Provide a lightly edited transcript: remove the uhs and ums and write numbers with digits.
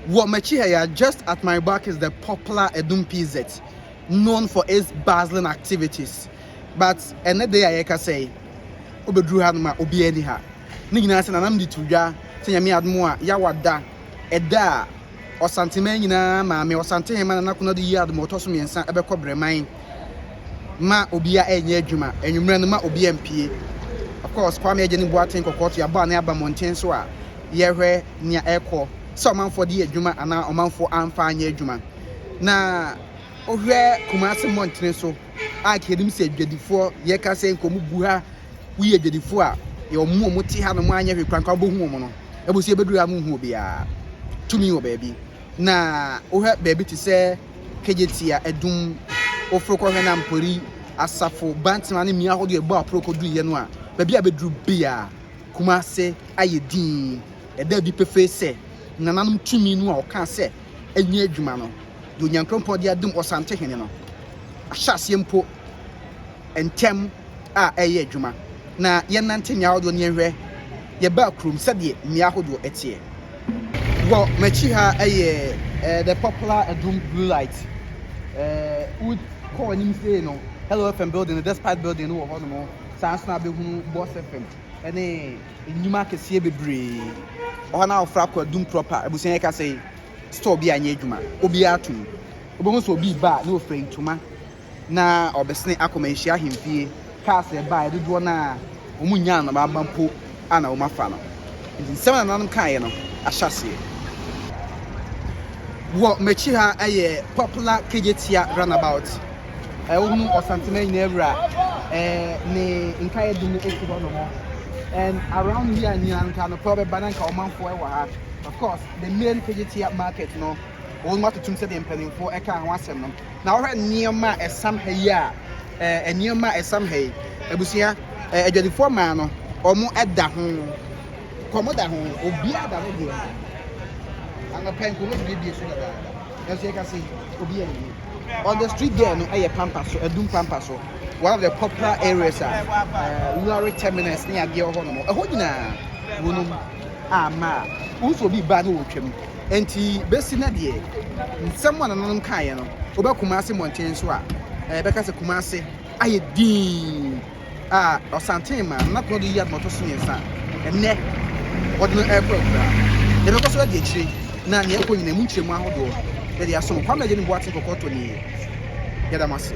Wɔ m'akyi ha yi a, just at my back is the popular Adum PZ, known for its bustling activities. But ɛnɛ da yi a yɛrekasa yi, wobɛduru hanom a obiara nni ha. Ne nyinaa sɛ nanam de to dwa sɛ Nyame adom a Yawada, ɛda a Ɔsanteman nyinaa maame, Ɔsantehema Nana Konadu Yie Adom a ɔtɔ so mmiɛnsa bɛkɔ Brɛman ma obiara ɛnyɛ adwuma, anwummerɛ no ma obiara mpue. Of course, Kwame Agyenim Boateng Kɔkɔɔto yɛabɔ ano aba mmɔnten so a yɛhwɛ nea ɛrekɔ, sɛ ɔmanfoɔ de yɛ adwuma anaa ɔmanfoɔ amfa anyɛ adwuma. Na wohwɛ Kumasi mmɔntene so a nka yɛnim sɛ adwadifoɔ yɛka sɛ nka wɔn gu ha, woyɛ adwadifoɔ a yɛ wɔn a wɔte ha nom anyɛ hwee koraa nka wobɛhu wɔn no. Ɛbɔ sɛ yɛbɛduru ha monhu obiara. Tumi wɔ baabi. Na wohwɛ baabi te sɛ Kejetia, Adum, woforo kɔhwɛ na Mpori, Asafo, Bantama ne mmea ahodoɔ ɛbɔ aporo kɔduruiɛ no a, baabi a bɛduru biara Kumase ayɛ dinn. Ɛda adi pefee sɛ, nananom tumi no a wɔkaa sɛ ɛnyɛ adwuma no, deɛ Onyankrompɔn de adom Ɔsantehene no, ahyɛ aseɛ mpo ntɛm a ɛreyɛ adwuma. Na yɛnnante mmea ahodoɔ na yɛnhwɛ yɛbaa kurom sɛdeɛ mmea ahodoɔ teɛ. Wɔ m'akyi ha yɛ the popular Adum Blue Light. Wokɔ w'anim sei no, Hello FM building no, Despite building no wɔ hɔnom. Saa nso na abɛhunu Boss FM ne nnwuma akɛseɛ bebree. Ɔhɔ na wofra kɔ Adum proper. Abusua yɛka sɛ store bi anyɛ adwuma, obiara atom. Wobɛhu sɛ obi ba a na ofura ntoma na ɔbɛsene akɔ Manhyia ahemfie. Cars a ɛbaeɛ dodoɔ no a wɔn nnya anaba aba mpo a na wɔn afa no. Nti nsɛm a nananom kaeɛ no ahyɛ aseɛ. Wɔ m'akyi ha yɛ popular Kejetia runabout. Wohunu Ɔsantema nyinaa wura ne nkaeɛ dum no si hɔ nom. And around here nyinaa nka anɔpa wobɛba na nka ɔmanfoɔ wɔ ha. Of course, the main Kejetia market no, wɔn atotom sɛdeɛ mpanimfoɔ ɛka ho asɛm no. Na wohwɛ nneɛma a ɛsam ha yi a, nneɛma a ɛsam ha yi, abusua, adwadifoɔ maa no, wɔn da ho. Kɔm da ho, obiara da ne deɛ ho. Anɔpa nkonnwa biebie so dadaada. Nanso yɛka sɛ obi anni. On the street there no ɛyɛ Pampa so, Adum Pampa so. One of the popular areas a lorry terminus ne adeɛ wɔ hɔ nom. Ɛhɔ nyinaa wɔnom ama a wohu sɛ obi ba na wɔretwam. Enti bɛsi na deɛ nsɛm a nananom kaeɛ no, wobɛ Kumase mmɔnten so a, ɛbɛka sɛ Kumase ayɛ dinn. A Ɔsantee maa Nana Konadu yii adom a ɔtɔ so mmiɛnsa a ɛnnɛ wɔde no rekɔ akuraa. Yɛbɛkɔ so adi akyire na nea ɛkɔ nyinaa mu nkyerɛmu ahodoɔ yɛde asom. Kwame Agyeni Boateng Kɔkɔɔtɔ nie. Yɛda mo ase.